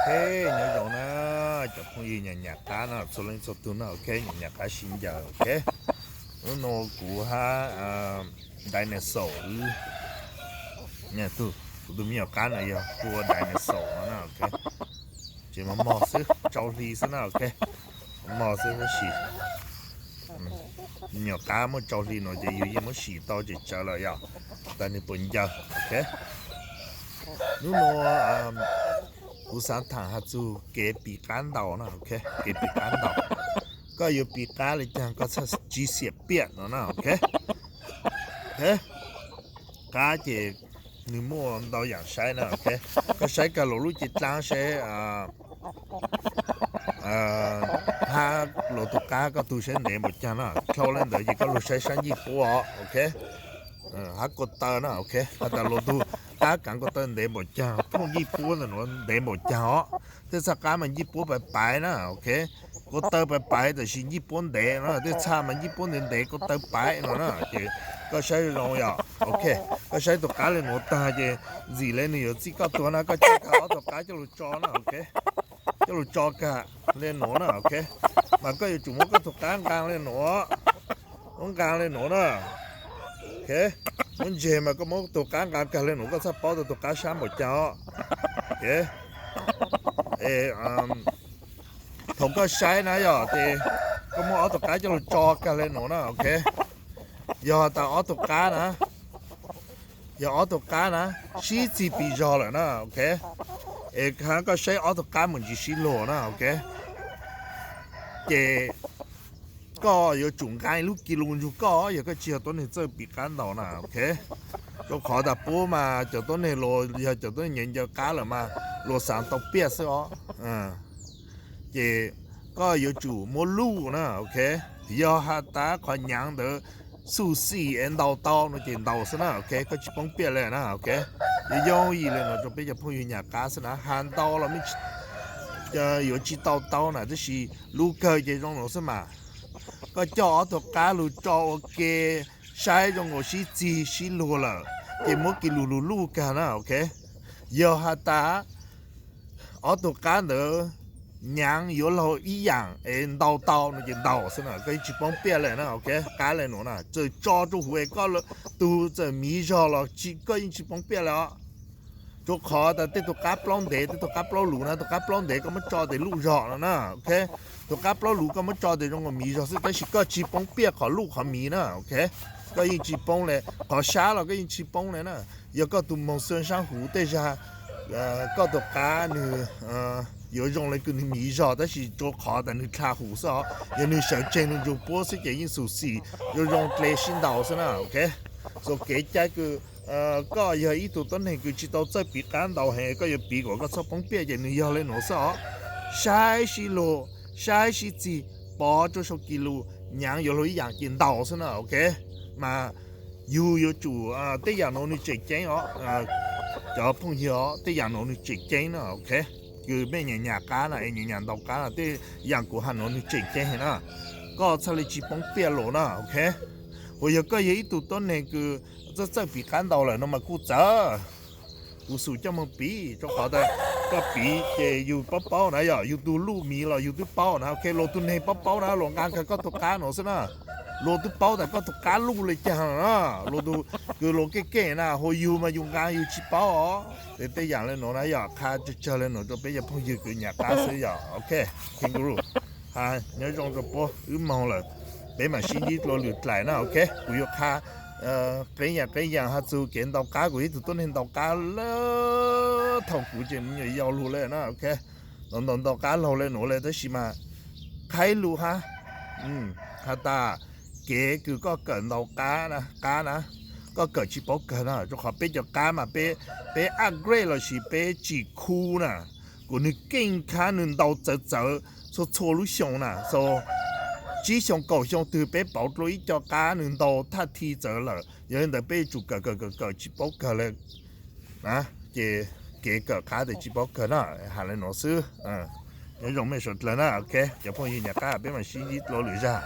Nyob zoo na, cov phooj ywg nyam nyam qab no txhua leej txhua tug no, ok, nyam nyam qab sib ncaws, ok. Hnub no kuv hab dinosaur, kuv tus me nyuam qab no yog tua dinosaur no na, ok. Ces mos mos xwb, tsau hli xwb na, ok. Mos xwb tab sis me nyuam qab muaj tsau hli no ces yus yeej muab sim tau ces tsawv lawm yom, tas nws puas ncaws, ok. Hnub no kuv xav tham has txug kev piv qab ntaus na, ok, kev piv qab ntaus. Koj yuav piv qab le caag koj txhaj tsis xiam piam no na, ok. Qab ces nws muaj ntau yaam saib na, ok. Koj saib kag luas lub cev dlaab saib hab luas tug qab koj tug saib ntev npaum caag na. Dlhau le ntawd ces koj lug saib sab ncej puab os, ok. Hab ko taw na, ok, has tas luas tug qab kaav ko taw ntev npaum caag, thooj ncej puab ntawm nuav ntev npaum caag os. Tej txhaj qab mas ncej puab paiv paiv na, ok. Ko taw paiv paiv tab sis ncej puab ntev na, tej txhaj mas ncej puab ntev ntev ko taw paiv no na, ces koj saib zoo yom, ok. Koj saib tug qab le nuav taag ces ntxim le nws yuav txij koj tuag na, koj coj kag ob tug qab coj lug tso na, ok. Coj lug tso kag le nuav na, ok. Mas koj yuav tsum muab koj tug qab nqaa le nuav, muab nqaa le nuav na, ok. Muab ntseg mas koj muab tug qab nqaa kag le nuav koj txhaj paub tau tug qab sab npaum caag os, ok. Thaum koj saib na yom, ces koj muab ob tug qab coj lug tso kag le nuav na, ok. Yog has tas ob tug qab na, yog ob tug qab na sib txig piv zog lawm na, ok. Es koj saib ob tug qab mus ntsis sib luag na, ok. Ces koj yuav tsum nqaa ib lub ki lus ntsug koj yog koj tsis yog tuab neeg txawj piv qab ntaus na, ok. Rua qhov tas puab mas cov tuab neeg los yog cov tuab neeg ncaws ncaws qab lawm mas luas xaav tau piaj xwb os. Ces koj yuav tsum muab luj na, ok. Yog has tas qhov nyaav ntawd xum xim es ntaus tau no ces ntaus xwb na, ok. Koj tsis poob piaj le na, ok. Yog yooj yim le nuav rua peb cov phooj ywg nyam qab xwb na, has ntau los yuav tsis tau tau na, tab sis lub kawg ces zoo nuav xwb mas. Koj coj ob tug qab lug tso ua ke, saib zoo nkaus sib txig sib luag lawm, ces muab ki lus lug luj kag na, ok. Yog has tas ob tug qab ntawd nyaav yuav luag ib yaam es ntaus tau no ces ntaus xwb na, koj yeej tsis poob piaj le na, ok. Qab le nuav na txawm tso rua huv es koj tug txawm miv zog los koj yeej tsis poob piaj le os. Rua qhov tas tej tug qab plaub ntev, tej tug qab plaub luv na, tug qab plaub ntev koj muab tso tes luj zog no na, ok. Tug qab plaub luv koj muab tso tes zoo nkaus miv zog xwb tab sis koj tsis poob piaj qhov luj qhov miv na, ok. Koj yeej tsis poob le, qhov sab los koj yeej tsis poob le na. Yog koj tug moog xwb saab huv tej zag koj tug qab nwg yuav zoo le kws nwg miv zog tab sis rua qhov tas nwg dlha huv xwb os, yog nwg sawv tsees lug ntsug puab xwb ces yeej xum xim zoo zoo dle sib ntaus xwb na, ok. Txuas kev cai kws koj yog ib tug tuab neeg kws tsis tau txawj piv qab ntaus heev, koj yuav piv kom koj txhob poob piaj ces nwg yog le nuav xwb os. Saib sib luag, saib sib txig, pov rua sau ki lus, nyaav yuav luag ib yaam ces ntaus xwb na, ok. Mas yug yuav tsum, tej yaam nuav nwg tseem ceeb os, cov phooj ywg os, tej yaam nuav nwg tseem ceeb na, ok. Kws mej nyam nyam qab na es nyam nyam ntaus qab na, tej yaam kuv has nuav nwg tseem ceeb heev na. Koj txhaj le tsis poob piaj los na, ok. Uas yog koj yog ib tug tuab neeg kws txawj txawj piv qab ntaus lawm no mas kuj txawv. Kuv xum coj moog piv rua qhov tas koj piv ces yug paub paub na, yog yug tug luj miv los yug twb paub na, ok. Luas tug neeg paub paub na, luas nqaa kag koj tug qab nuav xwb na. Luas twb paub tas koj tug qab luj le caag na, luas tug kws luas keej keej na, hu yug mas yug nqaa yug tsis paub os. Ces tej yaam le nuav na yog qha tsawg tsawg le nuav rua peb cov phooj ywg kws nyam qab xwb yog, ok. Kangaroo, has nyob zoo rua puab, wb moog lawm, peb mam sib ntsib dlua lwm dlaim na, ok. Kuv yuav qha qee yaam qee yaam has txug kev ntaus qab, kuv ib tug tuab neeg ntaus qab lawm thaum kuv tseem me nyuam yaus lug le na, ok. Ntaus ntaus ntaus qab laug le nuav le tab sis mas qha ib lus hab, has tas kev kws koj kawm ntaus qab na, koj kawm tsis paub kawg na, rua qhov peb cov qab mas peb upgrade lossis peb tsim khu na, kuas nwg keej khab nwg ntaus txawv txawv txhua txhua lub xyoo na, so tsib xyoo kaum xyoo twg peb pauv dlua ib co qab nwg ntaus thaj thi txawv lawm, yog le ntawd peb yuav tsum kawm kawm kawm kawm tsis paub kawg le na. Ces kev kawm qab tes tsis paub kawg na, has le nuav xwb. Nyob zoo mej suav dlawg na, ok, cov phooj ywg nyam qab peb mam sib ntsib dlua lwm zag.